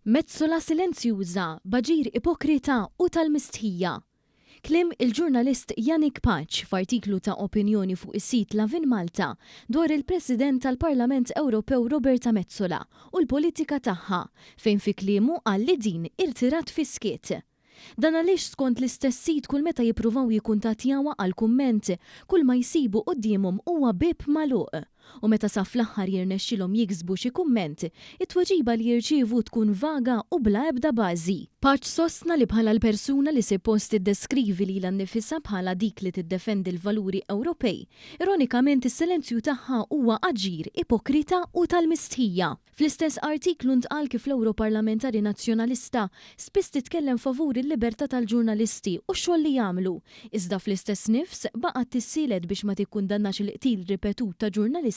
Metsola silenzjuża, b'aġir ipokrita u tal-mistħija. Kliem il-ġurnalist Yannick Pace f'artiklu ta' opinjoni fuq is-sit Lovin Malta dwar il-President tal-Parlament Ewropew Roberta Metsola u l-politika tagħha, fejn fi kliemu qal li din irtirat fis-skiet. Dan għaliex skont l-istess sit kull meta jippruvaw jikkuntattjawha għal kumment, kull ma jsibu quddiemhom huwa bieb magħluq. U meta sa fl-aħħar jirnexxilhom jiksbu xi kumment, it-tweġiba li jirċievu tkun vaga u bla ebda bażi. Pace sostna li bħala l-persuna li suppost tiddeskrivi lilha nnifisha bħala dik li tiddefendi l-valuri Ewropej, ironikament is-silenzju tagħha huwa aġir ipokrita u tal-mistħija. Fl-istess artiklu ntqal kif l-Ewroparlamentari Nazzjonalista spiss titkellem favur il-libertà tal-ġurnalisti u x-xogħol li jagħmlu, iżda fl-istess nifs baqgħet tissielet biex ma tikkundannax il-qtil ripetut ta' ġurnalisti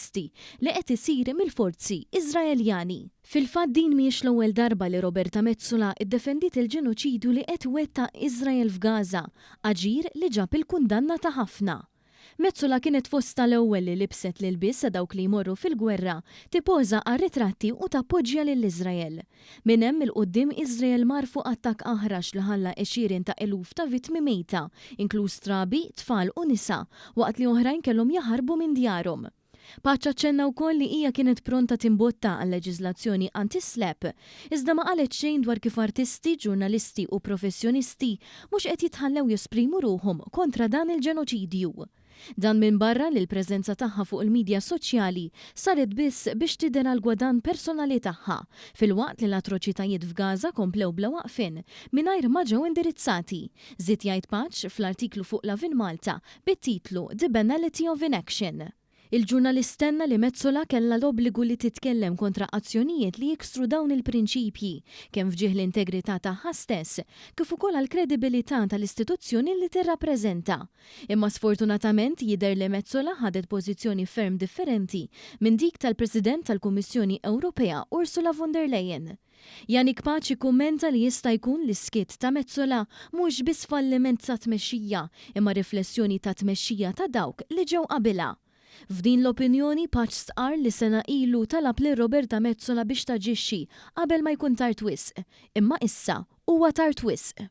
li qed isir mill-forzi Iżraeljani. Fil-fatt din mhijiex l-ewwel darba li Roberta Metsola ddefendiet il-ġenoċidju li qed iwettaq Iżrael f'Gaza, aġir li ġab il-kundanna ta' ħafna. Metsola kienet fost tal-ewwel li libset l-ilbies ta' dawk li jmorru fil-gwerra, tippoża għar-ritratti u tappoġġja lil Iżrael. Minn hemm 'il quddiem Iżrael mar fuq attakk aħrax li ħalla għexieren ta' eluf ta' vittmi mejta, inkluż trabi, tfal u nisa, waqt li oħrajn kellhom jaħarbu minn djarhom. Pace aċċenna wkoll li hija kienet pronta timbotta għal leġiżlazzjoni anti-SLAPP, iżda ma qalet xejn dwar kif artisti, ġurnalisti u professjonisti mhux qed jitħallew jesprimu ruħhom kontra dan il-ġenoċidju. Dan minbarra li l-preżenza tagħha fuq il-midja soċjali saret biss biex tidher għall-gwadann personali tagħha, filwaqt li l-atroċitajiet f'Gaza komplew bla waqfien mingħajr ma ġew indirizzati, żied jgħid Pace fl-artiklu fuq Lovin Malta bit-titlu The Banality of Inaction. Il-ġurnalist tenna li Metsola kellha l-obbligu li titkellem kontra azzjonijiet li jiksru dawn il-prinċipji, kemm f'ġieħ l-integrità tagħha stess, kif ukoll għall-kredibilità tal-istituzzjoni li tirrappreżenta. Imma sfortunatament jidher li Metsola ħadet pożizzjoni ferm differenti minn dik tal-President tal-Kummissjoni Ewropea Ursula von der Leyen. Yannick Pace kummenta li jista' jkun li s-skiet ta' Metsola mhux biss falliment ta' tmexxija imma riflessjoni ta' tmexxija ta' dawk li ġew qabilha. F'din l-opinjoni Pace stqarr li sena ilu talab lil Roberta Metsola biex taġixxi qabel ma jkun tard wisq, imma issa huwa tard wisq.